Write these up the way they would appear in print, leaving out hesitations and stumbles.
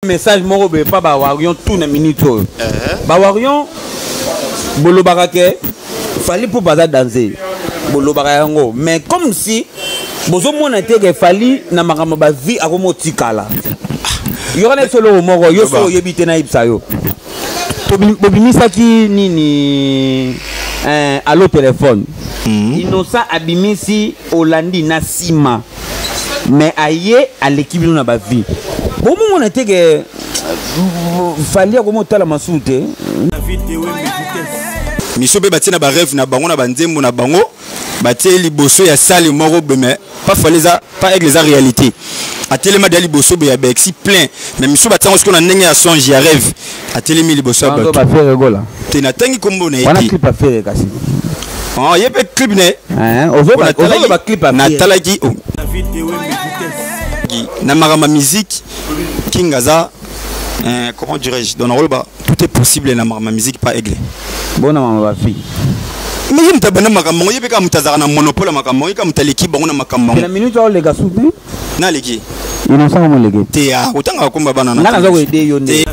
Message moko boye pa ba warrion tout na minute oyo. Ba warrion bolobaka ke Fally Ipupa aza danze. Bolobaka yango mais comme si bozomona te ke Fally na makambo ba vie akomi otikala. Yoka na biso eloko moko yo soki oyebi te nayebisa yo. Bobimisaki nini eh, allo téléphone. Innocent abimisi olandi na sima. Mais aye aleki bino na ba vie. Bomomona te ke Fally akomi otala masusu te. Miso mpe batie na ba rêve na bango na ba nzembo na bango batie liboso ya salle moko boye mais pas Fally eza pas aigle eza réalité atelema deja liboso boye ya Bercy plein mais miso batie yango sikoyo na ndenge ya songe ya rêve atelemi liboso ya bato. Ba Ferre Gola. Te natangi kombo na ye Wana clip ya Ferre kasi. Ah, ye mpe clip na ye. Hein, ozo ba clip ya Ferre. Natalaki oh. Na makambo ya musique King aza comment dirais-je donc nakoloba tout est possible na makambo ya musique pas aigle. Bona mama ba fille. Mais ye moto abanda makambo yango ye mpe kaka moto azalaka na monopole ya makambo yango ye kaka moto aleki bango na makambo yango. Na minute oleka su te. Naleki. Innocent komo leke. Te ah otangaka komba bana na. Nga naza ko aider yo nde.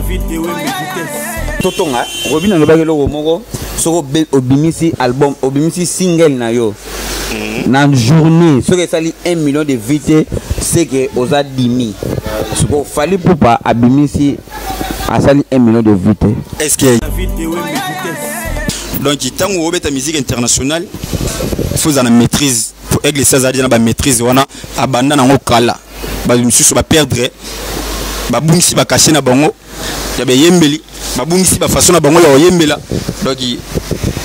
Totonga Robin alobaki eloko moko soki obimisi album obimisi single na yo na journée soki esali 1 million de vues te c'est que oza dimi. Sikoyo Fally Ipupa abimisi asali 1 million de vues te. Est-ce que donc ntango obeta musique internationale faut ozala na maîtrise faut aigle esi azali na ba maîtrise wana abanda nango kala ba misusu ba perdre babungisi ba cachet na bango ya beyembeli babungisi ba façon na bango ya koyembela donc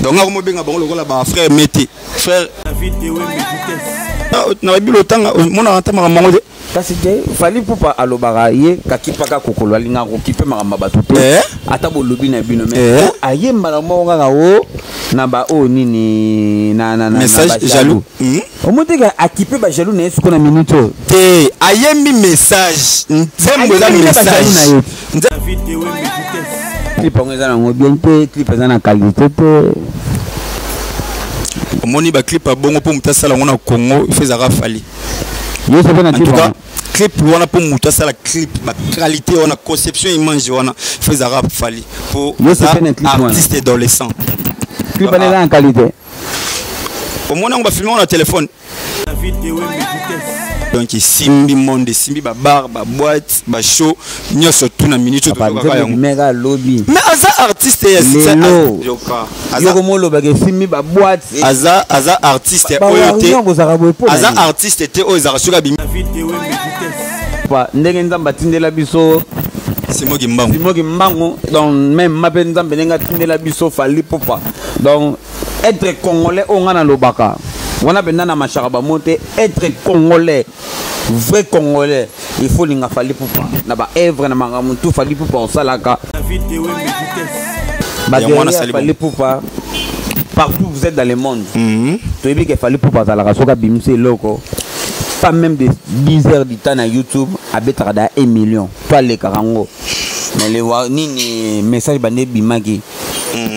donc nga komobenga bango lokola ba frère mete frère na babi lotanga omonaka ata makambo yango te kasi te Fally Ipupa alobaka ye kakipaka kokolo alingaka kokipe makambo ya bato te ata bolobi na bino mais ayembaka moko kaka o na ba oyo nini na na na message jaloux omoni te ke akipe ba jaloux na ye sikoyo na minute oyo te ayembi message nzembo eza message clip yango eza nango bien te clip eza na qualité te omoni ba clip ya bongo mpo moto asala yango na Congo il faut ezalaka Fally. Yo soki na En tout cas, clip wana mpo moto asala clip ba qualité wana conception image wana faut ezalaka Fally mpo artiste adolescent clip wana eza na qualité omoni yango bafilme yango na telefone donc esimbi monde esimbi babar baboite bashow nyonso tu na minute totoka yango alobi mais aza artiste ya lelo yoko molobaka esimbi baboite aza aza artiste oyo te aza artiste te oyo ezalaka soki abimi ndenge nzambe atindela biso Simoki Mbangu Simoki Mbangu donc même mape nzambe ndenge atindela biso Fally Ipupa donc être congolais oyo nga nalobaka wana mpenza na mashaka bamo te être congolais vrai congolais il faut linga Fally Ipupa na ba œuvre na makambo tout Fally Ipupa osalaka ba guerrier Fally Ipupa partout vous êtes dans le monde toyebi ke Fally Ipupa azalaka soki abimisi eloko pas même de 10 heures du temps na YouTube abetaka da 1 million to alekaka yango mais le nini message bande ebimaki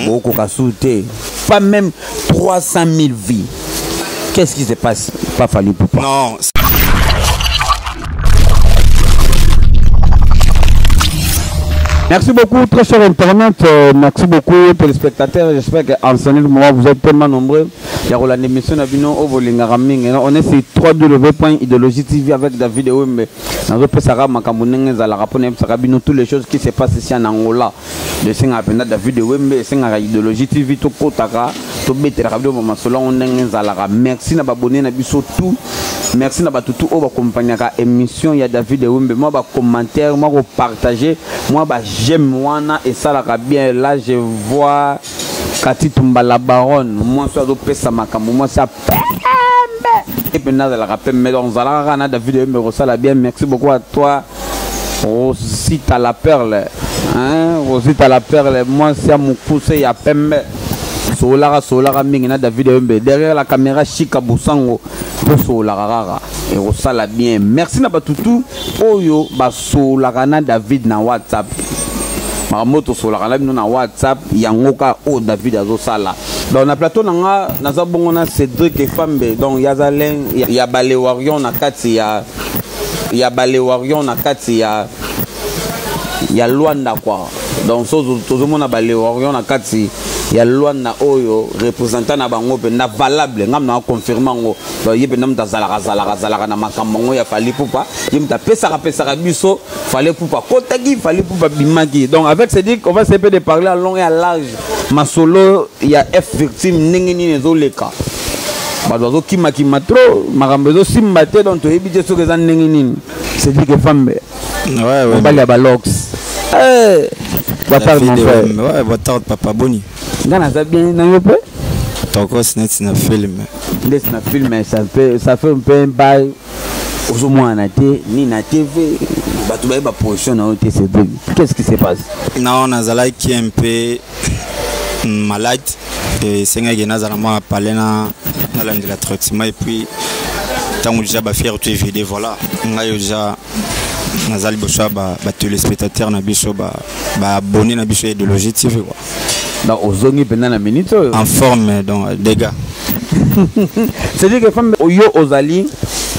bokoka su te pas même 300 000 vies. Qu'est-ce qui se passe? Pas Fally Ipupa. Non. Merci beaucoup, très cher internaute. Merci beaucoup, téléspectateurs. J'espère qu'en ce moment, vous êtes tellement nombreux. Il y a l'émission na bino oyo mingi. On est sur www.idéologie TV avec David Ewembe. Nazopesaka makambo ndenge ezalaka mpona yebisaka bino toutes les choses qui se passent ici en Angola. Esengaka mpenza David Ewembe, esengaka Idéologie TV tokotaka tobetelaka bino bamasolo yango ndenge ezalaka. Merci na babone na biso tout. Merci na bato tout oyo bakompagnaka émission ya David Ewembe. Mwa ba commentaire, mwa kopartage, mwa ba j'aime wana esalaka bien. Là je vois Kati Tumba la baronne, mwasi azopesa makambo, mwasi ya pembe. Et puis nazalaka pembe, donc zalaka kaka na David Ewembe kosala bien. Merci beaucoup à toi Rosita la perle, hein? Rosita la perle, mwasi ya mokuse ya pembe. Solaka solaka mingi na David Ewembe. Derrière la caméra Chika Busango to solaka kaka ekosala bien. Merci na batutu oyo basolaka na David na WhatsApp. Makambo tosolaka na bino na WhatsApp yango ka oyo David azosala. Donc na plateau na nga naza bongo na Cédric Efambe donc yazalen ya bale warrior na kati ya ya bale warrior na kati ya Ya Luanda quoi. Donc so tozomona ba les Warriors na kati ya Luanda oyo représentant na bango mpenza valable, ngam na confirme yango. Donc ye mpenza moto azalaka azalaka azalaka na makambo yango ya Fally Ipupa, ye moto apesaka pesaka biso Fally Ipupa kotaki, Fally Ipupa bimaki. Donc avec Cédric, on va essayer de parler à long et à large masolo ya F Victime, ndenge nini ezoleka, bato bazokimakima trop, makambo ezosimba te. Donc toyebi te soki eza ndenge nini. Cédric Fambe, mobali ya balox. Boa tarde, mon frère. Ouais, boa tarde, papa. Boni? Nga naza bien, na yo mpe? Tokos neti na film. Ndeti na film. Ça fait un peu bail, ozomwana te ni na TV, bato bayeba position na yo te. Cédric, qu'est-ce qui se passe? Non, nazalaki un peu malade, esengaki nazala mwa pale na nalandela traitement. Et puis ntango déjà bafière to evide, voilà, ngai déjà naza liboso ya batéléspectateur na biso, baabonné na biso ya Idéologie TV quoi. Donc ozongi mpenza na minute oyo? En forme, donc dégâts. C'est-à-dire que femme yo ozali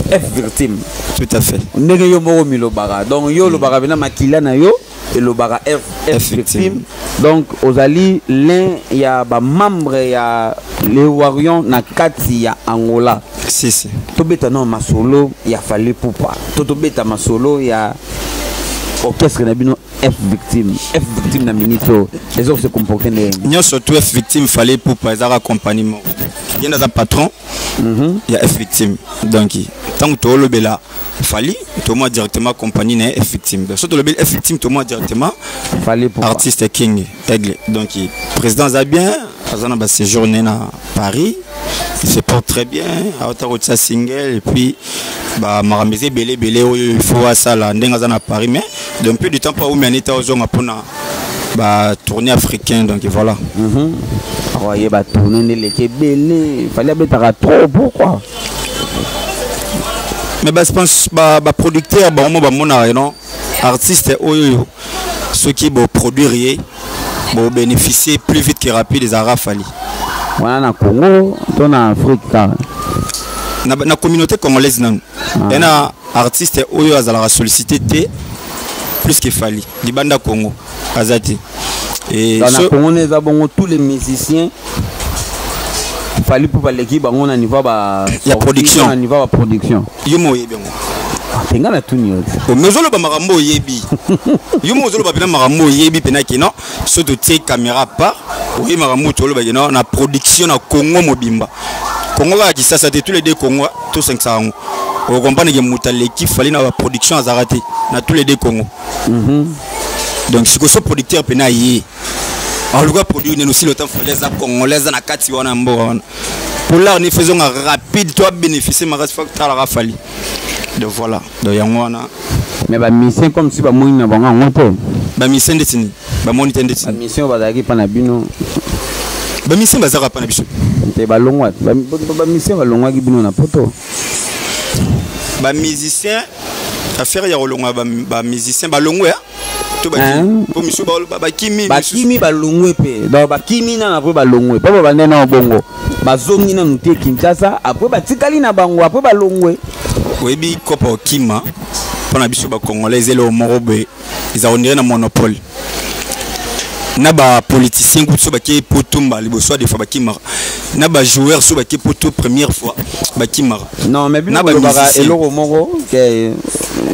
F Victime? Tout à fait. Ndenge yo moko milobaka, donc yo olobaka mpena makila na yo elobaka F Victime. Donc ozali l'un ya bamembre ya les Warriors na kati ya Angola? Si, si. Tobeta no masolo ya Fally Ipupa to tobeta masolo ya orchestre na bino F Victime. F Victime na minute oyo ezo se comporter ndenge? Nyonso tu, F Victime, Fally Ipupa, ezaka compagnie moko. Ye nde aza patron ya F Victime. Donc ntango toolobela Fally, tomona directement compagnie na ye F Victime. Donc so tolobeli F Victime, tomona directement Fally Ipupa. Artiste King Aigle. Donc président aza bien, aza na baséjour ne na Paris, il se porte très bien, aota kotia single et puis bamakambo eza ebele ebele oyo il faut asala ndenge aza na Paris. Mais d'un peu du temps mpo aumi anita ozonga mpona batournée africain. Donc voilà. Akoye batournée nde eleki ebele, Fally abetaka trop, pourquoi? Mais baproducteur bango mo bamonaka non, artiste oyo soki boproduire ye, bobénéficier plus vite que rapide, ezalaka Fally. Wana na Congo to na Afrique kaka? Na communauté congolaise nanu ah. Na artiste oyo azalaka sollicité te plus que Fally libanda Congo aza te. Na Congo nde eza bongo, tous les musiciens, Fally mpo baleki bango na niveau ba ya production. Na niveau ba production. Yo mo oyebi yango. Te, nga na tuni yo. Mais ozoloba makambo oyebi, yo mo ozoloba mpena makambo oyebi mpena ke non, so totie caméra part, oyebi makambo tolobaki non, na production na Congo mobimba, Congo kaka Kisasa te, tous les deux Congo tosangisaka yango, okomprendre ke moto aleki Fally na baproduction azalaka te na tous les deux Congo. Donc sikoyo so producteur mpena ye aluka produit nene aussi longtemps Fally aza congolais, aza na kati wana ya mboka wana, polar ni faisonga rapide to abénéficie makasi, fa talaka Fally. Donc voilà, donc yango wana. Mais bamusicien comme si bamoni na bango yango te. Bamusicien ndeti nini? Bamoni te ndeti? Bamusicien oyo bazalaki mpa na bino. Bamusicien bazalaka mpa na biso? Te, balongwa, bamusicien balongwaki bino na Poto. Bamusicien, affaire ya kolongwa, bamusicien balongwe to po misu bakimi. Bakimi, balongwe mpe. Donc bakimi nano, après balongwe mpo babande nano bongo, bazongi nanu te Kinshasa, après batikali na bango, après balongwe. Oyebi kopa okima mpo na biso bacongolais eza eloko moko boye, eza on dirait na monopole na bapoliticien kutu. So bakei Poto mbala liboso, des fois bakimaka, na bajoueur so bakei Poto première fois, bakimaka. Non, mais bino bolobaka eloko moko ke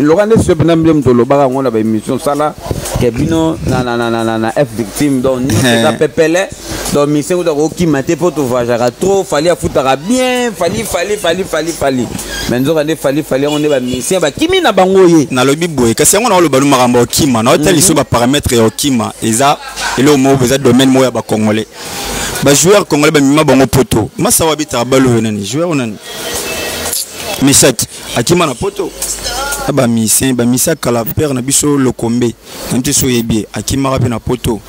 loka nde so mpena nde moto olobaka yango na baémission osala ke bino na F Victime, donc nyonso eza pepele. Donc musicien kuta kokima te mpo tovoyageaka trop, Fally afutaka bien, Fally, Fally, Fally, Fally, Fally. Mais nzoka nde Fally, Fally yango nde bamusicien bakimi na bango ye. Nalobi boye, kasi yango naoloba no makambo ya okima, naotali so baparamètre ya okima eza eloko moko, eza domaine moko ya bacongolais. Bajoueur congolais bamema bango Poto, masawa abetaka balo oyo nani, joueur nani, Meshak akima na Poto. Na bamusicien, bamusicien kala, père na biso Lokombe, nami te so oyebi ye, akimaka mpe na Poto.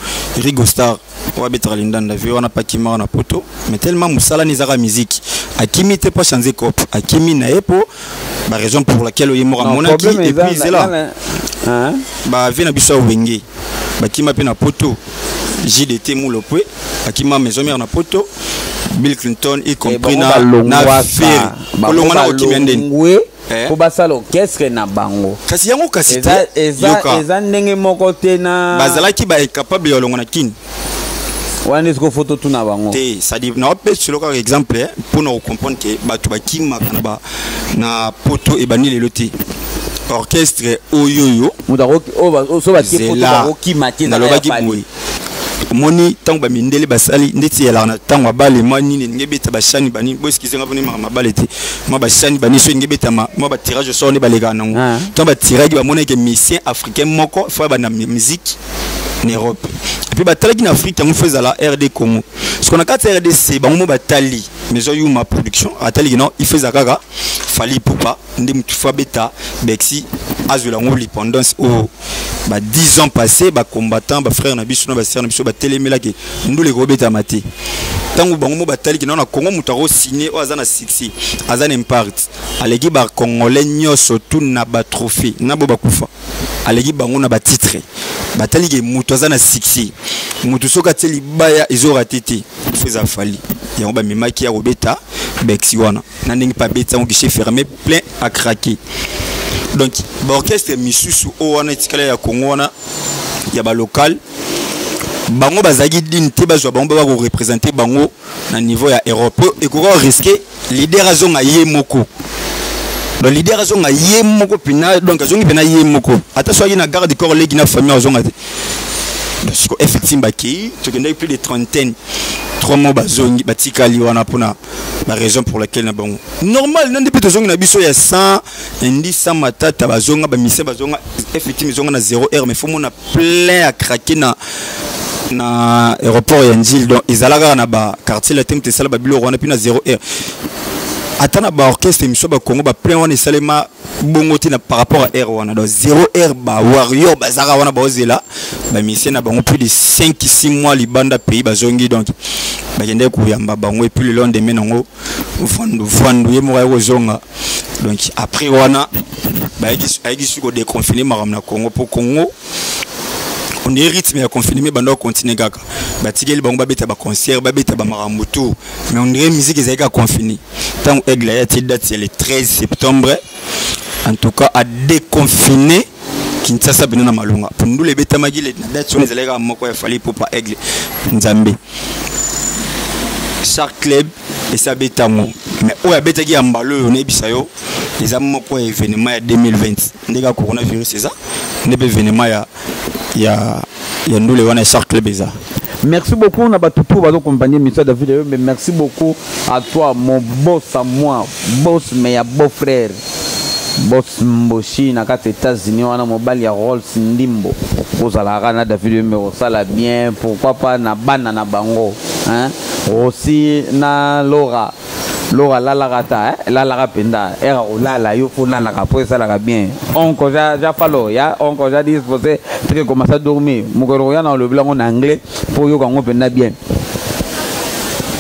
Rigo Star oyo abetaka lindanda vie wana mpe akimaka na Poto. Mais tellement mosala ni ezaka musique, akimi te mpo achange cope, akimi na ye mpo baraison pour laquelle oye moko amonaki. Et puis zela bavie na biso ya Wenge bakima mpe na Poto, JDT Mulo mpe akima Maison Mère na Poto. Bill Clinton, y compris na Ferre. Kolongwa na okimia ndeni mpo basala orchestre na bango. Kasi yango kasi te, eza ndenge moko te na bazalaki ba incapable ya olongwa na Kini. Wana nde sikoyo foto tuna bango. Te, c'est-à-dire naopeselo kaka exemple mpona kocomprendre ke bato bakimaka na, ba, na poto ebandi lelo te. Orchestre oyo oyo so batie poto bakokima te. Nalobaki boye, omoni ntango bamindele basali ndeti elaka na ntango ya bale mwa nini elingi ebeta bashani banini, bo excuse nga mpona emaka mabale te, mwa bashani banini so elingi ebetama, mwa batirage au sort nde balekaka nango. Ntango batiraki, bamonaki musicien africain moko fo banda musique na Europe, et puis batalaki na Afrique yango fo ezala RD Congo. Siko na kati ya RDC, bango mo batali Maison Yuma Production, ataliki non, il faut ezala kaka Fally Ipupa nde mutu fo abeta Bercy, azwela yango l'indépendance oyo ba 10 ans passé bacombattant, bafrère na biso na basœur na biso batelemelaki ndula ekobetama te. Ntango bango mo bataliki nao na Congo, moto akosigne oyo aza na succès, aza na impact, aleki bacongolais nyonso tu na batrophée na bo bakufa, aleki bango na batitre, bataliki moto aza na succès, moto soki atie libaya ezorater te, fo eza Fally. Yango bamemaki ya kobeta Bercy wana na ndenge mpe abeti yango guichet fermé, plein à craquer. Donc baorchestre misusu oyo wana etikala ya Congo wana ya balocal, bango bazalaki dine te bazwa bango mpe bakoreprésente bango na niveau ya Europe, po ekoka risque leader azonga ye moko. Donc leader azonga ye moko mpena, donc azongi mpena ye moko, ata soki na garde corps, leki na famille, azonga te. Donc siko effectivement bakei, tokendaki plus de trentaine, 3 mois, bazongi, batikali wana mpona baraison pour laquelle na bango normal na nde mpe tozongi na biso ya 100 indi 100 matata. Bazonga, bamise bazonga, effectivement ezonga na 0 heure, mais fo mona plein à craquer na aéroport ya Njili. Donc ezala kaka na baquartier la te moto esala babiloko wana mpe na 0 heure, ata na baorchestre émission bakongo baplein wana esalema bongo te na par rapport à heure wana. Donc 0 heure, bawarrior bazalaka wana, baozela bamusicien na bango plus de 5 6 mois libanda pays, bazongi, donc bakendeki koyamba bango. Et puis le lendemain nango, vandu vandu ye moko aye kozonga. Donc après wana ayaki su kodéconfine makambo na Congo, mpo Congo on est rythme ya confinement banda continuer kaka, batikeli bango babeta baconcert, babeta bamakambo tout, mais on dirait musique ezalaki kaka confiné. Ntango Aigle aya tie date ya le 13 septembre, en tout cas adéconfiné Kinshasa bino na malonga. Pundula ebetamaki na date wana, ezalaki kaka moko ya Fally Ipupa, Aigle Nzambe. Shark Club esi abetango, mais oyo abetaki ya mbala oyo, nayebisa yo, eza moko ya événement ya 2020. Nde kaka coronavirus eza nde mpe événement ya ndule wana ya Shark Club eza. Merci beaucoup na bato pour bazoaccompagner monsieur David Oyo, mais merci beaucoup à toi, mon boss à moi, boss mais ya beau frère, boss Mboshi na kati États-Unis wana, mobali ya Rolls Ndimbo, ozalaka na David Oyo osala bien, pourquoi pas na bana na bango, hein, Rossi na Laura. Laura alalaka ta, eh? Lalaka mpenza ere kolala, yo fo lalaka mpo esalaka bien. Oncle ja falo ya oncle ja disposé teke commence à dormir. Mokolo koya na olobi yango na anglais mpo oyoka yango mpenza bien.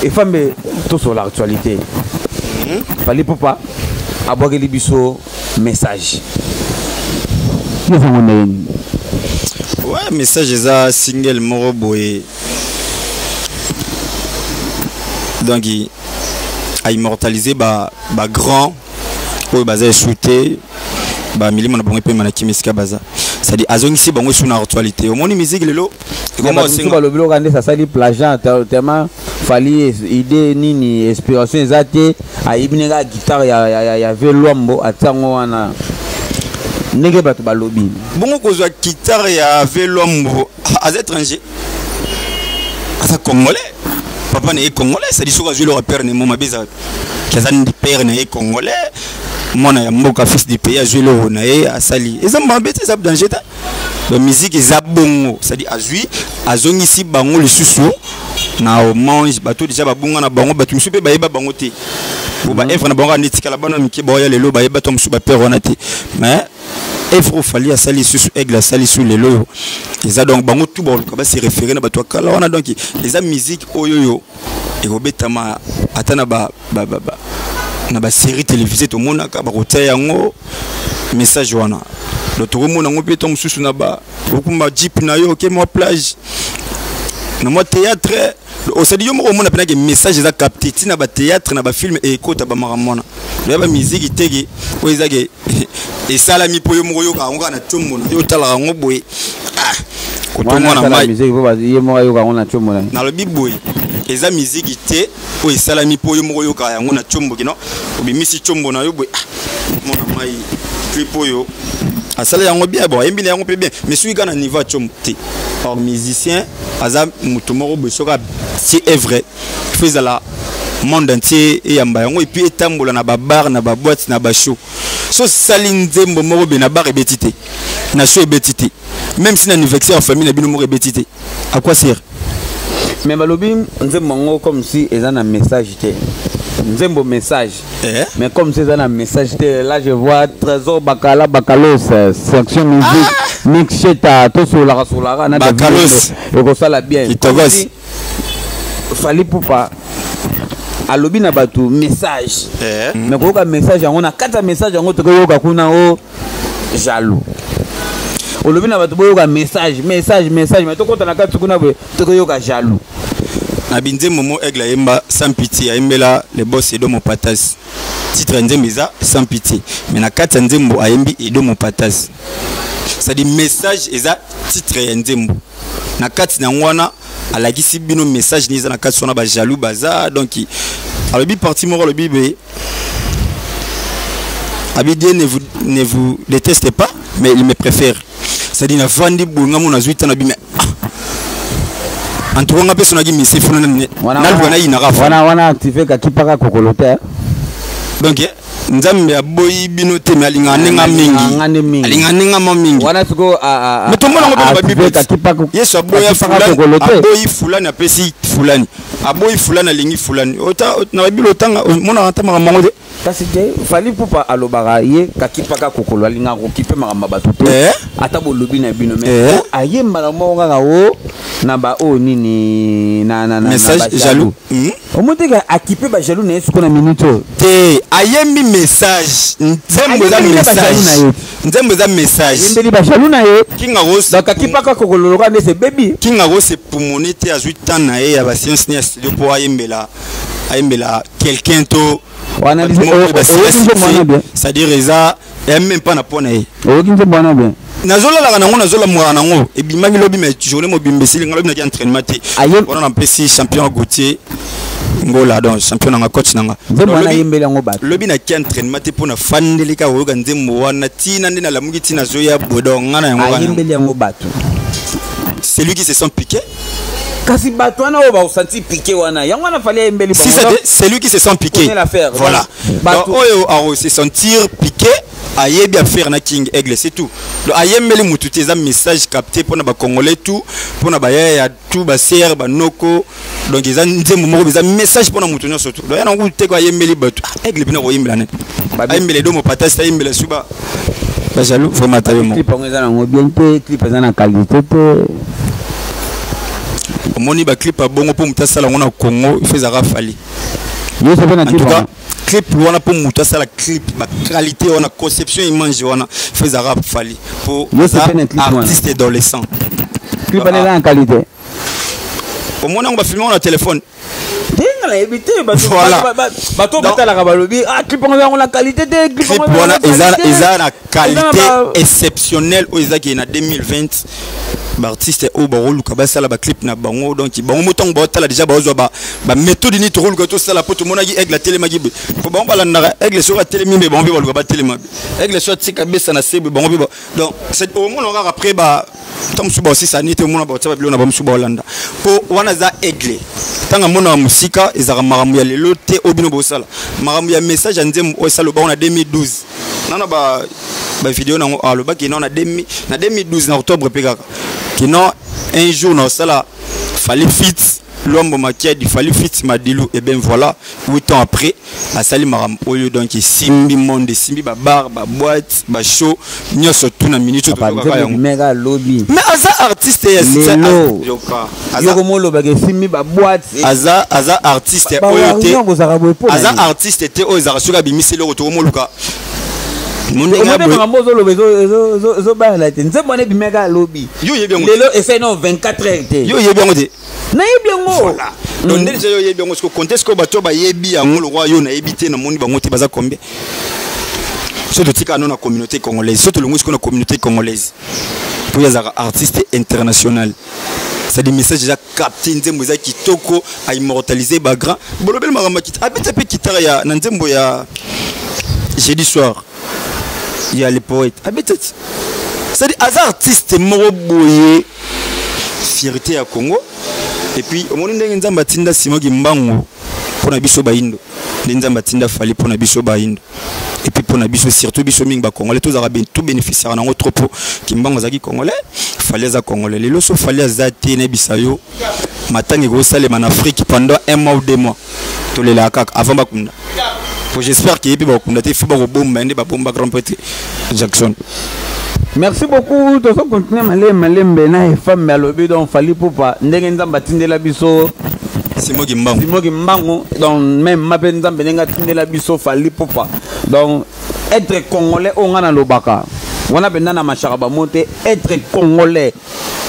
Efambe tosola actualité. Fally Ipupa abwakeli biso message yozango ndenge nini? Ouais, message eza single moko boye, donc aimmortaliser bagrand oyo baza esu te, bamilimo na bango epema na kimi esika baza, c'est-à-dire azongisi bango esu na actualité. Omoni musique lelo. Balobi loka nde asali plagiat, tellement Fally idée nini, inspiration eza te, ayibi ndenge ya guitare ya ve Lwambo, atiango wana ndenge bato balobi. Bongo kozwa guitare ya ve Lwambo, aza étranger, aza congolais, papa na ye congolais, c'est-à-dire soki azwi eloko père na ye mo mabe eza aza ndi père na ye congolais, mwana ya mboka, fils du pays, azwi eloko na ye asali, eza mabe te, eza danger te. Donc musique eza bongo, c'est-à-dire azwi, azongisi bango lisusu na hommage. Bato déjà babunga na bango, bato mosusu mpe bayeba bango te po baœuvre na bango ande etikala. Bana mike baoya lelo bayeba to mosusu bapère wana te, mais œuvre oyo Fally asali lisusu, Aigle asali lisusu lelo oyo eza, donc bango tu baluka base référé na bato ya kala wana. Donc eza musique oyo oyo ekobetama ata na ba, ba, ba, ba, na basérie télévisée, tomonaka bakotia yango message wana. Donc tokomona yango mpe to mosusu na ba okumba jeep na yo, oke mwa plage na mwa théâtre. Osadi yo moko omona mpenza ke message eza capté ntina bathéâtre na bafilm ekota bamakambo wana. Loya bamiziki teke oyo eza ke esalami mpo yo moko oyokaka yango kaka na tiombo na yo, otalaka yango boye, ah, kotomwana mai. Musique po ye moko ayoka yango na tiombo na ye. Nalobi boye, eza miziki te oyo esalami mpo yo moko oyokaka yango na tiombo, kino obimisi tiombo na yo boye, ah, mona mai, clip oyo asala yango bien, bon, ayembi na yango mpe bien, mais soki kaka na niveau ya tiombo te. Or musicien aza moto moko boye, soki atie œuvre, faut ezala monde entier eyamba yango, et puis etambola na babar, na baboîte, na bashow. So osali nzembo moko boye na bar ebeti te, na show ebeti te, même si na anniversaire ya famille na bino moko ebeti te, à quoi sert? Mais balobi nzembo yango comme si eza na message te. Nzembo message, Eh? mais comme si eza na message te. Là je vois Trésor Bakala, Bakalos, section musique, mix cheta, tosololaka sololaka na David. Bakalos. Ekosala bien. Kitokos. Comme si Fally Ipupa alobi na bato message, Eh? mais koyoka message yango, na kati ya message yango tokoyoka kuna o jaloux. Olobi na bato boyoka message, message, message, mais tokota na kati kuna boye, tokoyoka jaloux. Na binzembo mo Aigle ayemba Sans pitié, ayembela le boss Edo Mopatas. Titre ya nzembo eza Sans pitié, mais na kati ya nzembo ayembi Edo Mopatas, c'est-à-dire message eza titre ya nzembo. Na kati na yango wana alakisi bino message nini eza na kati wana, bajaloux baza. Donc alobi parti moko, alobi be abi: "Dieu ne vous déteste pas, mais il me préfère." C'est-à-dire navandi boye, nga mo nazwi ntango nabi, mais ah, en tout cas nga mpe so naki mise funa naluka nayinaka fa. Wana active kakipaka kokolo te. Donc Nzambe aboyi bino te, me alingaka ndenge mingi. Alingaka nde mingi. Alingaka ndenge ma mingi. Wana sikoyo Mais tomona yango mpe na babible. Kakipaka Yesu aboya kakipaka fulani, kokolo te. Aboyi fulani, apesi fulani, aboyi fulani, alingi fulani. Na babible otanga, omonaka ata makambo yango te. Kasi te, Fally Ipupa alobaka ye kakipaka kokolo, alingaka kokipe makambo ya bato te. Eh? Ata bolobi na bino, mais Eh? ayembaka moko kaka o na ba oyo nini na message ba jaloux. Omoni te ke akipe bajaloux na ye sikoyo na minute oyo? Te, ayembi message, nzembo eza Ayembeli nde bajaloux na message. ye. Nzembo eza message. Ayembeli bajaloux na ye. Kinga rose. Donc akipaka kokolo lokola nde se bebi. Kinga rose epumoni te, azwi temps na ye ya bascience ne ya studio mpo ayembela quelqu'un to Wana bato moko oyo basila oyoki nzembo wana succès. bien. C'est-à-dire eza ya même pas na mpo na ye. Oyoki nzembo wana bien? Nazolalaka nango, nazolamukaka nango. Ebimaki lobi, mais journée mobimba esili, nga lobi naki entraînement te. Wana napesi champion Gautier Ngola, donc champion nanga, coach nanga. Nzembo wana Lobi- ayembeli yango bato. Lobi naki entraînement te mpo nafandeli kaka koyoka nzembo wana ntina nde nalamuki, ntina azoya boye. Donc nga na yango wana. Ayembeli yango bato. C'est lui qui se sent piqué. Kasi bato wana oyo baosanti piqué wana, yango wana Fally ayembeli Si bango. c'est celui qui se sent piqué. Connaît l'affaire. Voilà. Bato- Donc oyo ako se sentir piqué ayebi affaire na King Aigle, c'est tout. Donc ayembeli mutu te, eza message capté mpona bacongolais tout, mpona bayaya ya tout, basere, banoko. Donc eza nzembo moko, eza message mpona mutu nyonso tout. Donc ya nango te ko ayembeli bato. Ah, Aigle mpena koyembela nani? Ayembela Edo Mopatasi, ayembela su ba bajaloux vraiment, ata yo moko. Clip yango eza nango bien te, clip eza na qualité te. Omoni baclip ya bongo, mpo moto asala yango na Congo, il faut ezalaka Fally. Yo so mpe na En clip tout cas wana. Clip wana, mpo moto asala clip baqualité wana, conception image wana, faut ezalaka Fally mpo Yo aza mpe na clip wana. Artiste adolescent. Clip wana eza na qualité. Omoni yango, bafilme yango na telefone. Te, nga nayebi te, bato Voilà. bato Donc- batalaka balobi: "Ah, clip yango eza yango na qualité te." Clip Clip yango wana eza na eza qualité. eza na Eza na qualité exceptionnelle oyo ezaki na 2020. Baartiste oyo bakoluka basala baclip na bango, donc bango mo ntango baotala déjà, bazwa baméthode nini tokoluka tosala mpo tomonaki Aigle atelemaki be, po bango balandaka Aigle. Soki atelemi mbe, bango mpe baluka batelema be. Aigle so atika besa na se boye, bango mpe donc omona kaka après ba ntango mosusu baosisani te, omona baotia babiloko na bamosusu baolanda, mpo wana eza Aigle. Ntango amonaka mosika, ezalaka makambo ya lelo te oyo bino bosala. Makambo ya message ya nzembo oyo esala bango na 2012, nana ba bavideo nango alobaki no na 2012 na octobre mpe kaka kino un jour na osala Fally feat Lwambo Makiadi, Fally feat Madilu. Et ben voilà, 8 ans après asali makambo oyo. Donc esimbi monde, esimbi babar, baboîte, bashow nyonso tu na minute oyo tozokaka yango. Meka lobi. Mais aza artiste ya Lelo. Yoka. Yoko molobaka esimbi baboîte. Aza artiste oyo te. Kozalaka boye mpo Aza artiste te oyo ezalaka soki abimisi eloko, tokomoluka mondenge omoni boye. Makambo ozoloba ezobayela te. Nzembo wana ebimeka lobi. Yo oyebi yango te. Lelo esali nano 24 heures te. Yo oyebi yango te. Nayebi yango. Voilà. Donc nde déjà yo oyebi yango, siko compte sikoyo bato oyo bayebi yango lokwa yo nayebi te, namoni bango te, baza combien? So totika no na communauté congolaise, so tolongwi sikoyo na communauté congolaise, mpo ye azalaka artiste international, c'est-à-dire message eza capté, nzembo eza kitoko, aimmortalise bagrand. Bolobeli makambo ya kita, abeta mpe kitare ya na nzembo ya Jeudi soir ya Le Poète, abeta ti. C'est-à-dire aza artiste moko boye, fierté ya Congo. Et puis omoni ndenge Nzambe atinda Simoki Mbangu mpo na biso bayindo, nde Nzambe atinda Fally mpo na biso bayindo, et puis mpo na biso, surtout biso mingi bacongolais, tozalaka tobénéficiaka nango trop, mpo Kimbangu azalaki congolais, Fally aza congolais. Lelo so Fally aza te, nayebisa yo, matanga ekosalema na Afrique pendant un mois ou 2 mois, tolelaka kaka avant bakunda. Po j'espère ke ye mpe bakokunda te, fo bakobomba ye nde babomba grand prêtre Jackson. Merci beaucoup. Tozo continuer malembe malembe na efambe alobi. Donc Fally Ipupa, ndenge Nzambe atindela biso Simoki Mbangu, Simoki Mbangu, donc même ma mpe Nzambe ndenge atindela biso Fally Ipupa. Donc être congolais, oyo nga nalobaka wana mpenza na mashaka bamo te, être congolais,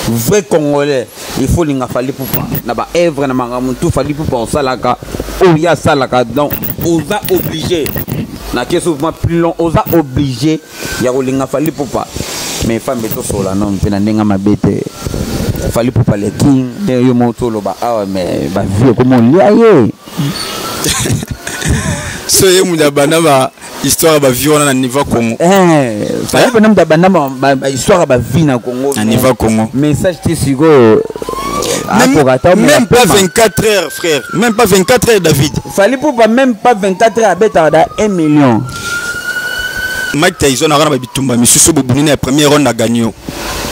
vrai congolais, il faut linga Fally Ipupa na baœuvre na makambo tu Fally Ipupa osalaka, oyo ye asalaka. Donc oza obligé na ke souvent plus long, oza obligé ya kolinga Fally Ipupa. Mais fambe, tosola non mpe na ndenge mabe te. Fally Ipupa le king, nde yo moko toloba awa, mais bavie ekoma olia ye. So ye mutu abanda ba histoire ya bavie wana na niveau ya Congo. Fally mpena mutu abanda bahistoire ya bavie na Congo. Na niveau ya Congo. Message te sikoyo. Même pas 24 heures, frère, même pas 24 heures, David. Fally Ipupa, même pas 24 heures, abetaka da 1 million. Mike Tyson aka na babitumba misusu, bobuni na ya première round, agagné yo,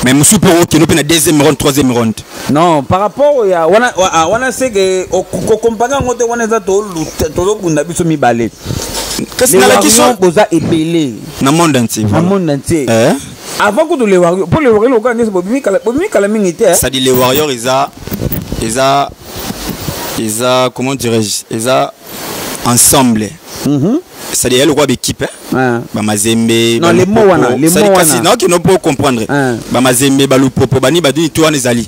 mais mosusu mpe okende mpe na deuxième round, troisième round. Non, par rapport ya wana, wana c'est que kocomparer yango te. Wana eza tozobunda biso mibale. Kasi nalakisi. Boza ebele. Na monde entier. Na monde entier. Eh? Avant kutu les Warriors, mpo les Warriors lokola ndesi bobimi kala mingi te. C'est-à-dire les Warriors eza, comment dirais-je, eza ensemble. C'est-à-dire lokola baéquipe bamazembe. Non, les mots wana, les mots wana naokende mpo comprendre. Bamazembe, balupopo, bani badini to wana ezali.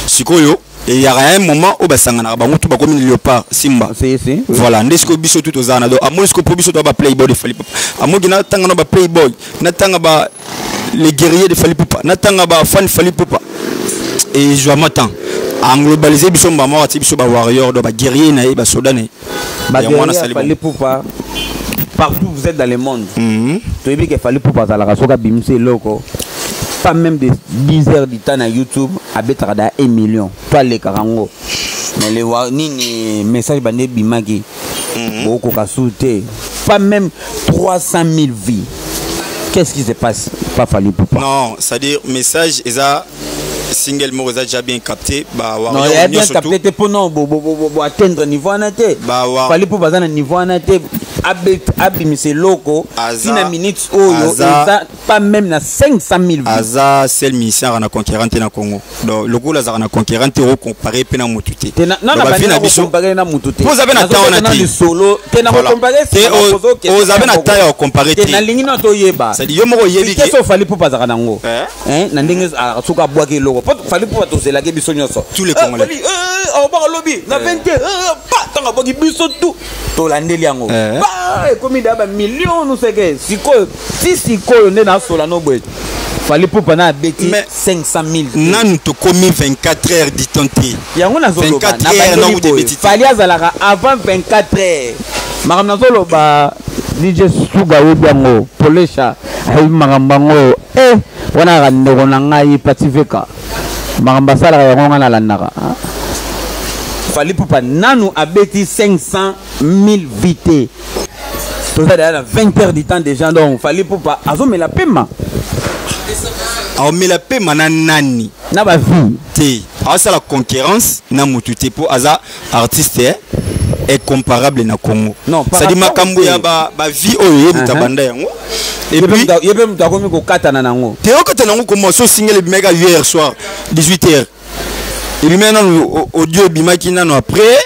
Sikoyo eyaka un moment oyo basanganaka bango tu, bakomi léopard Simba. Si, si. Voilà, nde sikoyo biso tu tozala na. Donc amoni sikoyo, mpo biso toa baplayboy de Fally Ipupa, amoki natanga na baplayboy, natanga ba les guerriers de Fally Ipupa, natanga bafan Fally Ipupa, ezwama temps englobaliser biso mbama, atie biso bawarrior, donc baguerrier na ye, basoda na ye. Yango wana Fally Ipupa, partout vous êtes dans le monde, toyebi ke Fally Ipupa azalaka, soki abimisi eloko, pas même de 10 heures du temps na YouTube, abetaka da 1 million to alekaka yango. Mais le nini, message bande ebimaki, bokoka su te, pas même 300 000 vues. Qu'est-ce qui se passe? Pas Fally Ipupa. Non, c'est-à-dire message eza single moko eza déjà bien capté. Non, ya bien capté te, mpo non bo atteindre niveau wana te. Fally mpo baza na niveau wana te, abimisa eloko ntina minute oyo eza pas même na 500 000 vues. Aza seul musicien aka na concurrent te na Congo. Donc lokola azalaka na concurrent te, okompare mpe na motu te. Na biso na mutu te. Oza mpe na temps wana te. Lisolo te na kocomparer. Oza mpe na temps ya kocomparer te. Nalingi na toyeba. C'est-à-dire yo moko oyebi. Vitesse oyo Fally mpo azalaka nango na ndenge soki abwaki eloko, po Fally mpo tozelaki biso nyonso. Tous les Congolais. Obaka lobi na 20, pa ntango abwaki, biso tu tolandeli yango, ekomi da bamillion nuseke. Sikoyo ti sikoyo nde nasola no boye, Fally Ipupa na abeti 500 000. Nanu tokomi 24 heures du temps te. Yango nazoloba na bandeli boye, Fally azalaka avant 24 heures. Makambo nazoloba, DJ Suga oyebi yango, Polesha ayebi makambo yango. E wana kaka ndeko na ngai Pati Veka, makambo asalaka yango ngai nalandaka. Fally Ipupa nanu abeti 500 000 vues te, toza deja na 20 heures du temps déjà. Donc Fally Ipupa azomela pema. Aomela pema na nani? Na bavie. Te, aosala concurrence na motu te, mpo aza artiste incomparable na Congo. C'est-à-dire makambo ya bavie oyo ye moto abanda yango. Et puis ye mpe moto akomi kokatana nango. Te, okatana yango koma so single ebimaki hier soir 18 heures, ebimaki nanu audio, ebimaki nano, après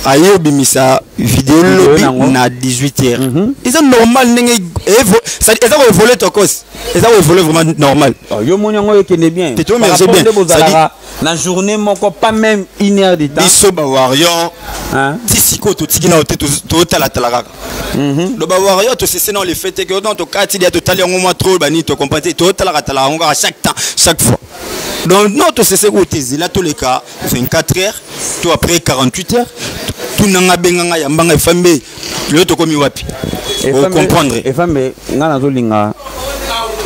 aye obimisa video lobi na 18 heures. Eza normal ndenge eza koévolue, tokos eza koévolue vraiment normal. Yo moni yango ekende bien. Te, tomerge bien. Bozalaka. Na journée moko, pas même une heure de temps. Biso bawarrior, ti sikoyo totiki nao te, totalatala kaka. Donc bawarrior tosese nao le fait que non, tokati dia, totali yango mwa trop, banini, tocomprendre te, totalaka tala yango kaka chaque temps, chaque fois. Donc non, tosese ko te, zela toleka 24 heures to après 48 heures, tunanga, benganga, yambanga efambe, lelo tokomi wapi, ocomprendre. Efambe, nga nazolinga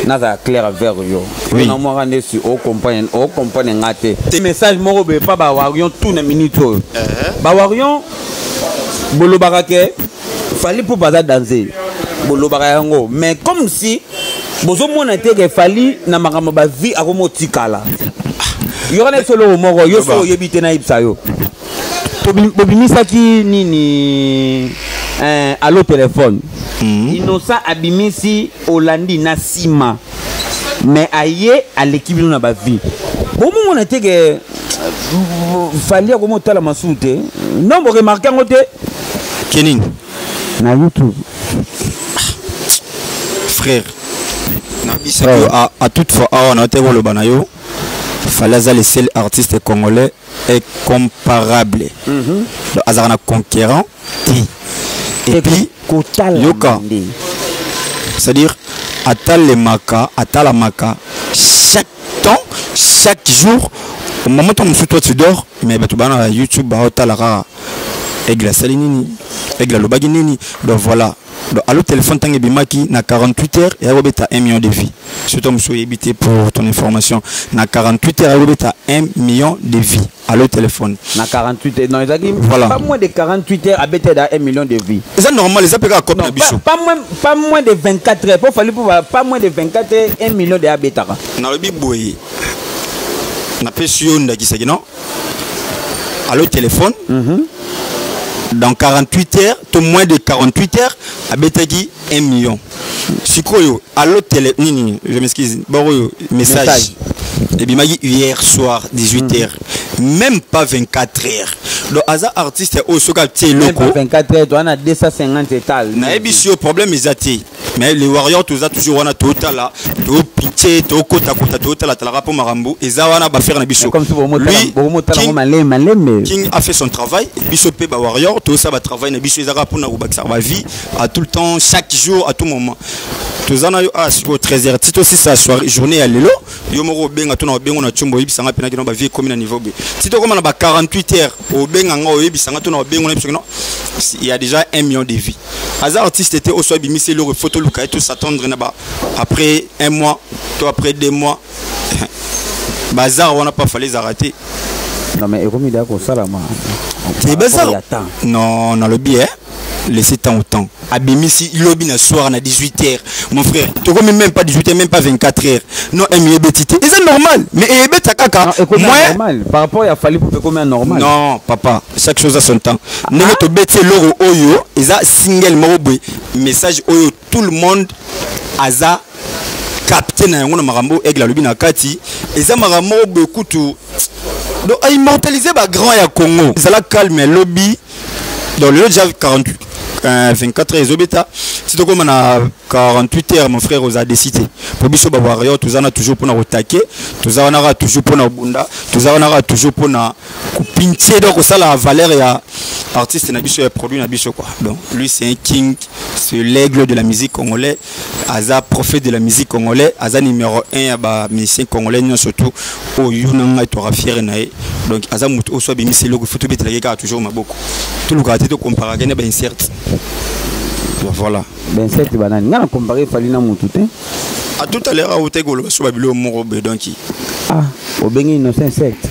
nazala clair vers yo. Oui. Na mwaka nde si ocomprendre nga te. Message moko boye pa bawarrior tout na minute oyo. Bawarrior, bolobaka ke Fally mpo baza danger, bolobaka yango, mais comme si bozomona te ke Fally na makambo bavie akomi otikala. Yoka na biso eloko moko, yo so oyebi te, nayebisa yo. Bobimisaki nini, Allo Téléphone. Innocent abimisi olandi na nsima, mais aye aleki bino na bavie. Bomomona te ke Fally akomi otala masusu te? Non, boremarquer yango te? Kenini? Na YouTube. Frère, nabisaki à toute fois awa na te koloba na yo, Fally aza le seul artiste congolais incomparable. Donc azalaka na conquérant te. Et puis kotala yoka, c'est-à-dire atalemaka, atalamaka chaque temps, chaque jour, au moment où mosusu toi tu dors, mais bato bana na YouTube baotala kaka Aigle asali nini, Aigle alobaki nini. Donc voilà. Donc Allo Téléphone, ntango ebimaki, na 48 heures eya kobeta 1 million de vues. Surtout mosusu oyebi te, pour ton information, na 48 heures eya kobeta 1 million de vues, Allo Téléphone. Na 48 heures, non, ezalaki Voilà. pas moins de 48 heures, abeta da 1 million de vues. Eza normal, eza mpe kaka cope na Non, biso. pas moins de 24 heures po Fally, po pas moins de 24 heures, 1 million de abetaka. Nalobi boye, napesi yo ndakisaki, non, Allo Téléphone, dans 48 heures to moins de 48 heures abetaki 1 million. Sikoyo Allo Télé nini, je m'excuse, bor oyo Message, Message. Ebimaki hier soir 18 heures, même pas 24 heures. Donc aza artiste oyo soki atie Même eloko pas 24 heures, toza na 250 étal. Nayebi si yo problème eza te, mais les warriors toza toujours wana, totala, topitie, tokotakota, totalatalaka mpo makambo eza wana, bafrère na biso. Comme si Lui, bomotala King- ngo maleme maleme. King a fait son travail, biso mpe bawarrior tosala batravail na biso, ezaka mpona kobakisaka bavie à tout le temps, chaque jour, à tout moment. Toza na yo a sikoyo 13 heures ti tosisa soirée, journée ya lelo. Yo moko obenga to na obengo na tiombo, oyebisanga mpe nakino bavie ekomi na niveau b ti tokóma na ba 48 heures, obenganga, oyebisanga to na obengo na biso kino il y a déjà 1 million de vues. Aza artiste te oso abimisi eloko, faut toluka ye, tos'attendre na ba après un mois to après 2 mois. Bazar wana pa Fally ezalaka te. Non, mais ekomi da kosalama. Te, bazar Ya temps. Non, nalobi eh, laissez temps au temps. Abimisi lobi na soir na 18 heures, mon frère, tokomi même pas 18 heures, même pas 24 heures, non, un million ebeti te, eza normal, mais eyebeta kaka Non, ekomi moins normal par rapport ya Fally mpo ekomi normal. Non papa, chaque chose a son temps. Ndenge tobeti eloko oyo eza single moko boye, Message oyo, tout le monde aza capté na yango, na makambo Aigle alobi na kati, eza makambo moko boye kutu. Donc aimmortaliser bagrand ya Congo, ezala calme. Lobi, donc lelo déjà 48, 24 heures ezobeta, si tokóma na 48 heures, mon frère, oza décité. Po biso bawarrior toza na toujours mpona kotake, toza wana kaka toujours mpona kobunda, toza wana kaka toujours mpona kopintie, donc kosala valeur ya artiste na biso, ya produit na biso quoi. Donc lui, c'est un king, c'est l'aigle de la musique congolais, aza prophète de la musique congolais, aza numéro 1 ya bamusicien congolais nyonso tout oyo na ngai toka fier na ye. Donc aza moto oyo so abimisi eloko, faut tobetelaki kaka toujours maboko, tolukaka te tocomparaka ne bainsert. Voilà. Bainsecte banani? Nga na compare Fally na mutu te. À tout à l'heure aute koloba so babilo moko boye, donc Ah, obengi Innocent insecte?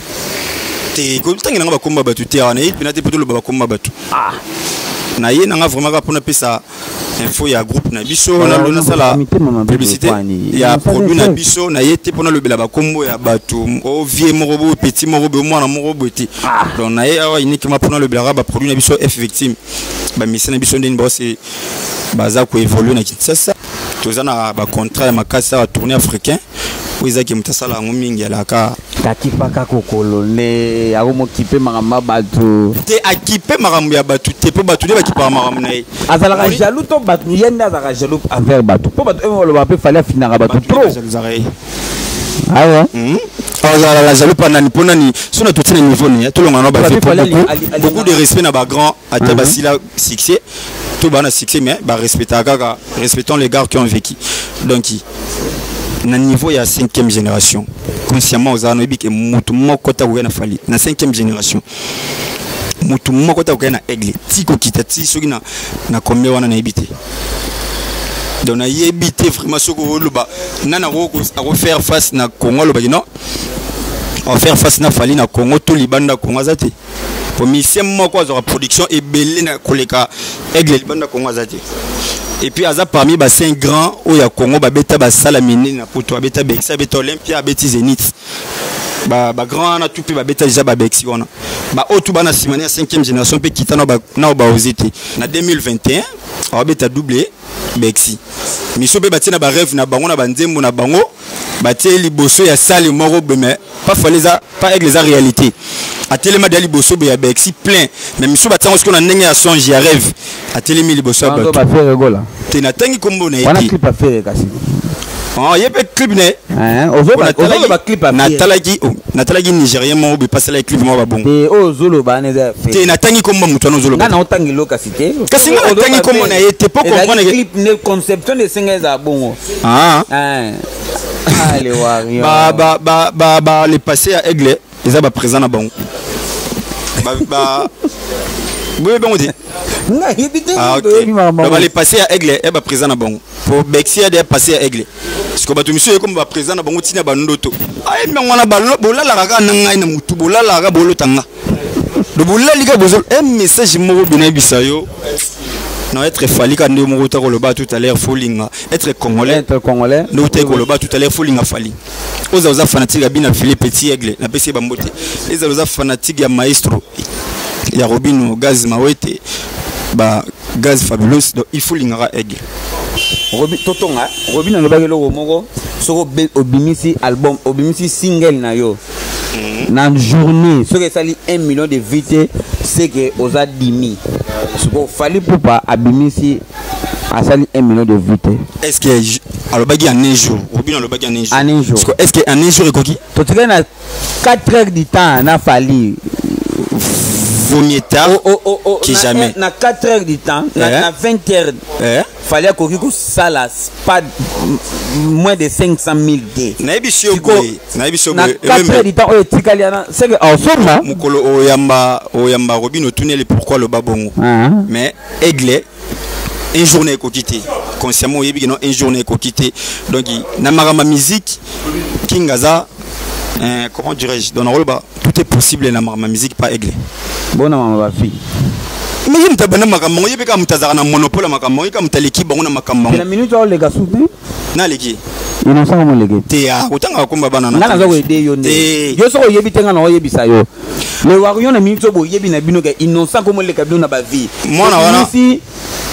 Te, kotangi nanga bakomba bato te awa, nayebi mpena te mpo toloba bakomba bato. Na ye nanga vraiment kaka mpona pesa info ya groupe na biso, nasala publicité ya produit na biso. Na ye te mpona lobela bakombo ya bato, o vie moko boye, petit moko boye, mwana moko boye te. Donc na ye awa uniquement mpona lobelaka baproduit na biso, F Victime, bamusicien na biso, ndeni baose baza koévolue na Kinshasa. Toza na bacontrat ya makasi awa, tournée africain oyo ezaki moto asala yango mingi alaka. Kakipaka kokolo nde akomokipe makambo ya bato. Te, akipe makambo ya bato te, mpo bato nde bakipaka makambo na ye. Azalaka jaloux to bato, ye nde azalaka jaloux envers bato? Mpo bato oyo balobaka mpe Fally afinaka bato trop. Jalousaka ye. Awa. Azala jaloux pa nani? Mpo nani? So na totie na niveau ne tolonga na bafe, beaucoup, beaucoup de respect na bagrand, ata basila succès to bana succès, mais barespectaka kaka. Respectons les gars qui ont vécu. Donc na niveau ya cinquième génération, consciemment ozala na oyebi ke motu moko ta koya na Fally na cinquième génération, motu moko ta koya na Aigle ti kokita ti soki na combien wana, nayebi te. Donc nayebi te vraiment soki oloba nani akofaire face na Congo. Alobaki non, faire face na Fally na Congo to libanda Congo aza te, po musicien moko azwaka production ebele na koleka Aigle libanda Congo aza te. Et puis aza parmi ba cinq grands oyo ya Congo babeta basala minene na Poto. Abeta Bercy, abeta Olympia, abeti Zénith. Bagrand wana tu mpe babeta déjà baBercy wana. Baoyo tu bana nsima ya cinquième génération mpe kita nao baoze te. Na 2021 awabeta double Bercy. Miso mpe batie na barêve na bango na banzembo na bango, batie liboso ya salle moko boye, mais pas Fally, eza pas Aigle, eza réalité. Atelema deya liboso boye ya Bercy plein, mais miso batiango sikoyo na ndenge ya songe, ya rêve. Atelemi liboso ya bato te, natangi nkombo na ye te. Clip affaire kasi. Ye mpe clip na ye. Natalaki, natalaki Nigérien moko boye pasalaki clip moko babongo. Oyo ozoloba wana eza te. Natangi kombo moto wana ozoloba. Nga na otangi elo kasi te. Kasi nga natangi kombo na ye te po comprendre. Clip ne conception de senga eza bongo. Allez, warrior. Ba le passé ya Aigle eza baprésent na bango, boye bango te. Nayebi te. Ba le passé ya Aigle e baprésent na bango, po Bercy ya deya passé ya Aigle. Siko bato misusu ekomi baprésent na bango ntina bandoto ayembi yango wana. Bolalaka kaka na ngai na motu, bolalaka bolota nga do bolali kaka bozo un message moko bino yebisa yo na être Fally kaka nde moko ta koloba tout à l'heure, folinga être congolais. Être congolais. Nde otaki koloba tout à l'heure, folinga Fally. Oza oza fanatique ya bina fili petit Aigle, napesi ye bambote. Ezala oza fanatique ya maestro ya Robino Gaz Mawete, ba Gaz Fabulous, donc il faut lingaka Aigle. Robi, totonga Robin alobaki eloko moko: soki obimisi album, obimisi single na yo na journée, soki esali 1 million de vues te, c'est que oza dimi. Sikoyo Fally Ipupa abimisi, asali 1 million de vues te. Est ce que alobaki en un jour? Robin alobaki en un jour. En un jour. Est ce que en un jour ekoki? Totikali na 4 heures du temps na Fally. Vaut mieux tard que jamais. Na 4 heures du temps, na 20 heures, Fally akoki kosala pas moins de 500 000 te. Nayebi si yo boye, nayebi si yo Na boye. 4 heures du temps oyo etikali wana, c'est que osomba. Mokolo oyamba, oyamba Robin, otuneli pourquoi aloba bongo. Mais Aigle, un jour na ekoki te. Consciemment oyebi ke non, un jour na ekoki te. Donc na makambo ya musique, King aza comment dirais-je, donc nakoloba tout est possible na makambo ya musique, pas Aigle. Bona mama bafille. Mais ye moto abanda makambo yango, ye mpe kaka moto azalaka na monopole ya makambo yango, ye kaka moto aleki bango na makambo na yango. Minute aoleka su te. Naleki. Innocent komoleke. Te, kotangaka komba bana. Nga naza koyede yo nde. Te. Yo soki oyebi te, nga na oyebisa yo le warrior na minute oyo boyebi na bino ke Innocent komoleka bino na bavie. Mwana wana-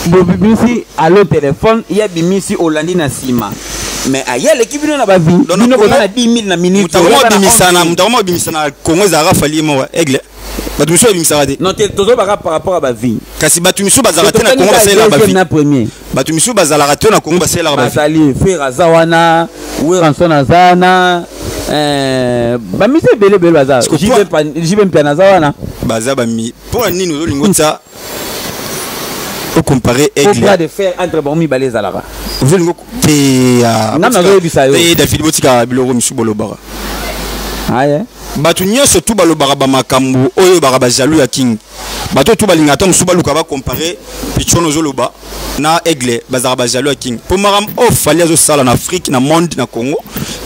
Bobimisi alo telefone, ye abimisi, olandi na nsima, mais aye aleki bino na bavie. Donc, bino na boza Congo- na 10 000 na minute. Moto akoma oza na obimisa na 11 000. Moto akoma obimisa na Congo ezalaka Fally moko. Aigle, bato misusu babimisaka te. Non te, tozobaka par rapport à bavie. Kasi bato misusu bazalaka te na Congo basalelaka bavie. Na premier. Bato misusu bazalaka te na Congo basalelaka bavie. Bazali, Ferre aza wana, Werrason aza wana, bamisi ebele ebele baza. Parce que JB Mpiana aza wana. Baza bami mpo na nini ozolinga otia ocompare po bras Aigle? De fer entre bango mibale ezalaka. Ozolinga te. Nga nazoyebisa yo. Te, David, botika biloko misusu bolobaka. Aye. Bato nyonso tu balobaka bamakambo oyo baka bajaloux ya King. Bato tu balingaka ata mosusu baluka bacompare pichon ozoloba na Aigle, bazalaka bajaloux ya King, mpo makambo oyo Fally azosala na Afrique, na monde, na Congo,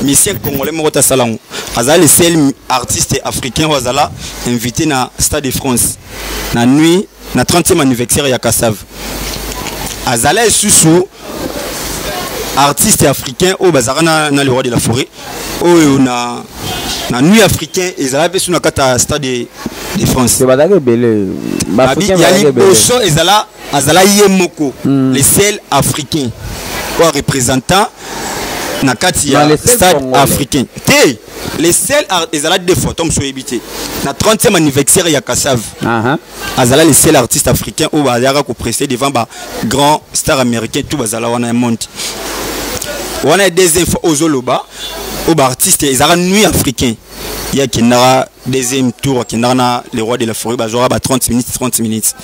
musicien congolais moko te asala yango. Azala le seul artiste africain oyo azala invité na Stade de France na nuit na 30e anniversaire ya Kassav. Azala lisusu artiste africain oyo bazalaka na le roi de la forêt oyo na nuit africain ezala mpe su na kati ya Stade de France. Te, bazalaki ebele. Babi Baafricain ya bazalaki ebele. Liboso ezala azala ye moko le seul africain oyo représentant na kati ya Non, le seul stade Congolais. Africain te, le seul ezala deux fois to mosu oyebi te na 30e anniversaire ya Kassav. Azala le seul artiste africain oyo bazalaka koprester devant ba grand star américain tout bazala wana ya monde wana. Ya deuxième fois ozoloba. Oyo baartiste ezalaka nuit africain, ye akendaka deuxième tour, akendaka na le roi de la forêt, bazwaka ba 30 minutes, 30 minutes.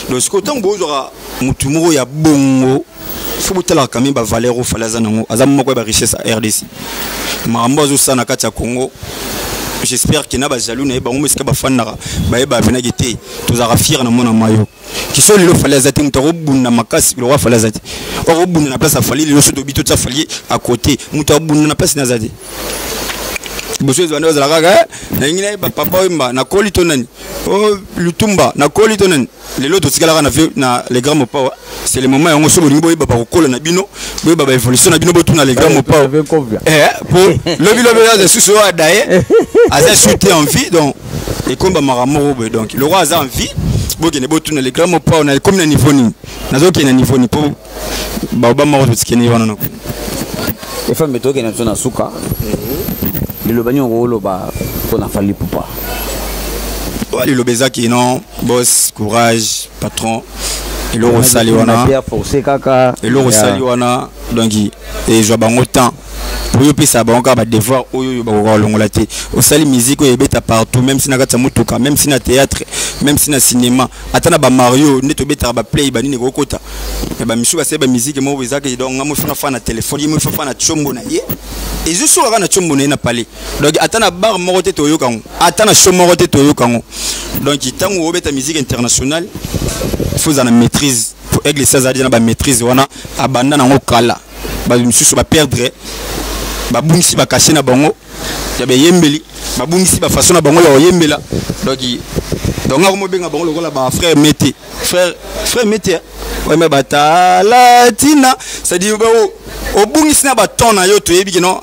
Donc sikoyo ntango bozwaka motu moko ya bongo, fo botalaka quand même bavaleur oyo Fally aza nango. Aza moko ya barichesse ya RDC. Makambo azosala na kati ya Congo, j'espère ke na bajaloux na ye, bango esika bafandaka, bayeba avenaki te. Tozalaka fier na mwana mayo kiso. Lelo Fally aza te, moto akobunda makasi lokwa Fally aza te. Akobunda na place ya Fally lelo, so tobi totia Fally à côté, moto abunda na place na aza te. Liboso ezwa nde bazala kaka nalingi nayeba papa Oyemba nakoli to nani, o Lutumba nakoli to nani. Lelo totikalaka na, na le grand Mopao. C'est le moment yango. So bolingi boyeba bakokola na bino, boyeba baévolution na bino, botuna le grand Mopao. Po lobi lobi aza susu oyo adaye aza su te en vie. Donc ekomi bamakambo moko boye. Donc le roi aza en vie, bokende botuna le grand Mopao na ekomi na niveau nini, nazokende na niveau nini, po baoba moko totikeni wana na Efambe. Tokende biso na suka. Liloba nini okoloba mpona Fally Ipupa? Liloba ezaki non, boss, courage patron. Eloko osali wana, kaka eloko osali wana, donc ezwa bango temps po yo opesa bango kaka badevoir oyo oyo bakoka kolongola te. Osali musique oyo ebeta partout, même si na kati ya motuka, même si na théâtre, même si na cinéma, ata na bamario nde tobetaka baplay banini ekokota. Me bamisu basali bamusique moko ezaki. Donc nga mofana fa na telefone, ye mofa fa na tiombo na ye, ezosoka kaka na tiombo na ye na palais. Donc ata na bar moko te toyoka yango, ata na show moko te toyoka yango. Donc ntango obeta musique internationale, faut ozala na maîtrise. Po Aigle esi azali na bamaîtrise wana, abanda nango kala. Bamisusu baperdre, babungisi bacachet na bango ya beyembeli, babungisi bafaçon na bango ya koyembela. Donc nga komobenga bango lokola bafrère mete, frère, frère mete oyemba batala ntina, c'est-à-dire obungisi na baton na yo. Toyebi ke non,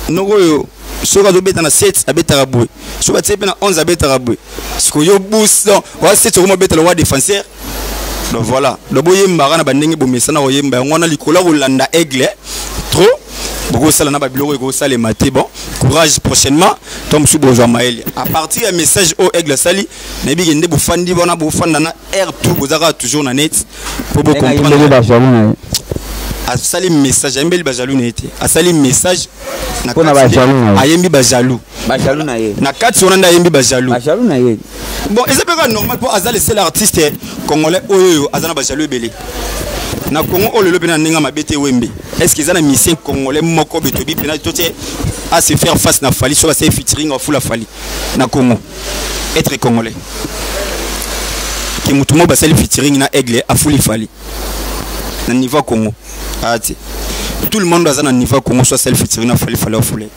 noko oyo soki azobeta na 7 abetaka boye, soki batie mpe na 11 abetaka boye. Sikoyo bus, donc wa 7 okoma obetela wa défenseur. Donc voilà, donc boyembaka na bandenge bomesana koyemba yango wana. Likolo ya kolanda Aigle trop, bokosala na babiloko ekosalema te. Bon courage, prochainement to mosusu bozwa mayele à partir ya message oyo Aigle asali. Nayebi ke nde bofandi wana, bofanda na air tout, boza kaka toujours na net po bocomprendre. Asali message, ayembeli bajaloux na ye te, asali message. Ayembi bajaloux na kati wana nde ayembi bajaloux. Bon, eza mpe kaka normal, mpo aza le seul artiste congolais oyo oyo aza na bajaloux ebele na Congo oyo lelo. Mpe na ndenge mabe te, Wembe, est ce que eza na musicien congolais moko be toyebi mpena to te a se faire face na Fally, so basali featuring afula Fally na Congo, être congolais ke motu moko basali featuring na Aigle afuli Fally na niveau ya Congo? Aya te. Tout le monde aza na niveau ya Congo, so asali featuring na Fally, Fally afule.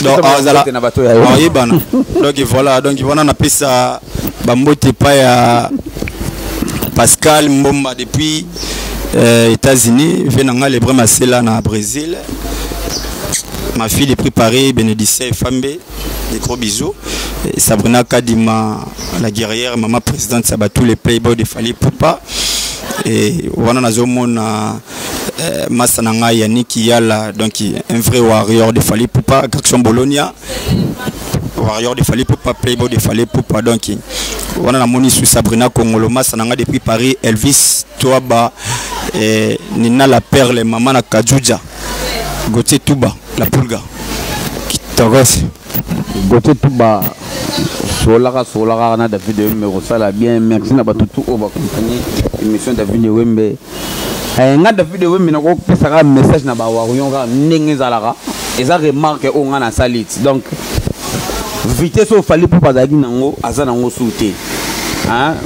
Donc azala ayebana. Donc voilà, donc wana napesa bambote epai ya Pascal Mbomba depuis États-Unis, ve na ngai Lebrun Masela na Brésil, ma fille depuis Paris, Bénédicte Fambe, des gros bisous. Et Sabrina Kadima, la guerrière, maman présidente Sabatou, les playboy de Fally Ipupa. Et wana nazomona masa na ngai Yannick Yala, donc un vrai warrior de Fally Ipupa, Garçon Bologna, warrior de Fally Ipupa, playboy de Fally Ipupa. Donc wana namoni su Sabrina Kongolo, masa na ngai depuis Paris, Elvis Toaba, Nina la Perle, mama na Kajuja, Gauthier Touba, la Pulga kitokos. Gauthier Touba, solaka solaka na David Wembe kosala bien. Merci na bato tu oyo baaccompagne émission David Wembe. Nga David Wembe nakopesaka message na bawarrior kaka ndenge ezalaka. Eza remarque oyo nga nasali ti. Donc vitesse oyo Fally Ipupa azalaki nango, aza nango su te.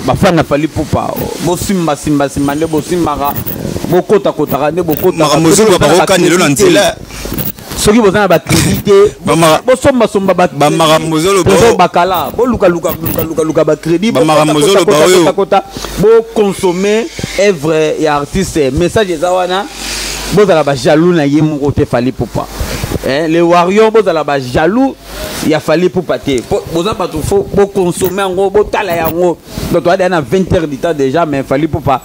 Bafani na Fally Ipupa, bosimba simba simba nde bosimbaka, bokotakotaka nde. Makambo ozoloba, bakokani lelo na nzela. Soki boza na bacrédit te, bosombasomba. Bamakambo ozoloba. Bakala bolukalukalukaluka bacrédit. Bamakambo ozoloba oyo. Kota boconsommer œuvre ya artiste. Message eza wana: bozala bajaloux na ye moko te, Fally Ipupa. Les warriors, bozala bajaloux ya Fally Ipupa te. Boza bato, fo boconsommer yango, botala yango. Donc toza na 20 heures du temps déjà, mais Fally Ipupa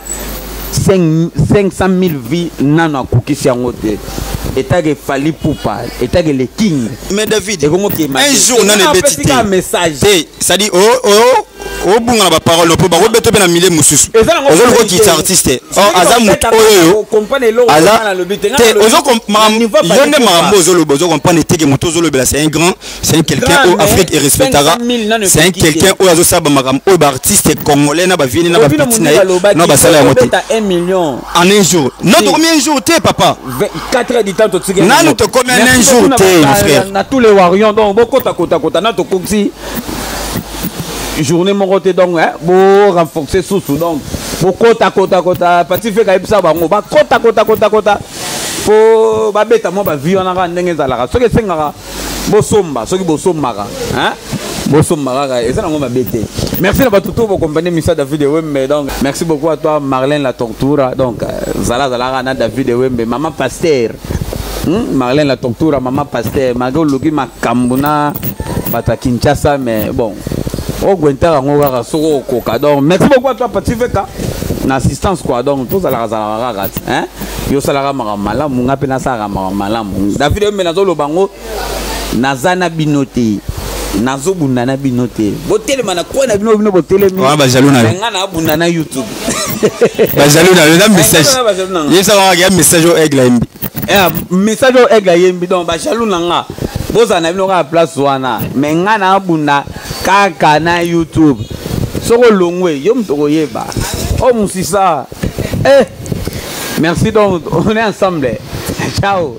500 000 vues nano akokisi yango te. Etake Fally Ipupa, etake le king. Mais David, un jour nano ebeti te message te, c'est-à-dire oh, oh, Obunga na baparole mpo bakobeta mpe na milieu mosusu. Ozoluka okitisa artiste. Or aza motu oyo aza te. Yo nde makambo ozoloba, ozocomprendre te ke moto ozolobela, c'est un grand, c'est un quelqu'un oyo Afrique erespectaka, c'est un quelqu'un oyo azosala bamakambo oyo baartiste congolais na bavieni na bapeti na ye na basala yango te en un jour. Non, tokomi un jour te, papa. 4 heures du temps totiki. Nanu tokomi en un jour te, mon frère. Na tous les warriors, donc bokota kota kota na tokokisi journée moko te. Donc bo renforcer susu, donc bokota kota kota. Pati fe kayebisa bango bakota kota kota kota po babeta mwa bavi wana kaka ndenge ezalaka. Soki esengaka bosomba, soki bosombaka, bosomba kaka, eza nango mabe te. Merci na bato to bokompane misa David Ewembe. Donc merci beaucoup à toi, Marlène la Tortura. Donc zala zalaka na David Ewembe, mama pasteur. Marlène la Tortura, mama pasteur, malgré oluki makambo na bato ya Kinshasa, mais bon, ogwentaka yango kaka soki okoka. Donc merci beaucoup à toi, Pati Veka, na assistance quoi. Donc tozalaka zalaka kaka ti, hein? Yo osalaka makambo malamu, nga mpe nasalaka makambo malamu. David Ewembe, nazoloba yango, naza na bino te, nazobunda na bino te. Botelema na kwe na bino, bino botelemi. Wana bajaloux na yo. Nga nabunda na YouTube. Bajaloux na yo na message. Yebisa kaka ya message oyo Aigle ayembi. Message oyo Aigle ayembi. Donc bajaloux na nga, bozala na bino kaka place wana, mais nga nabunda kaka na YouTube. Soki olongwe, yo moto okoyeba o mosisa. Merci, donc on est ensemble, ciao.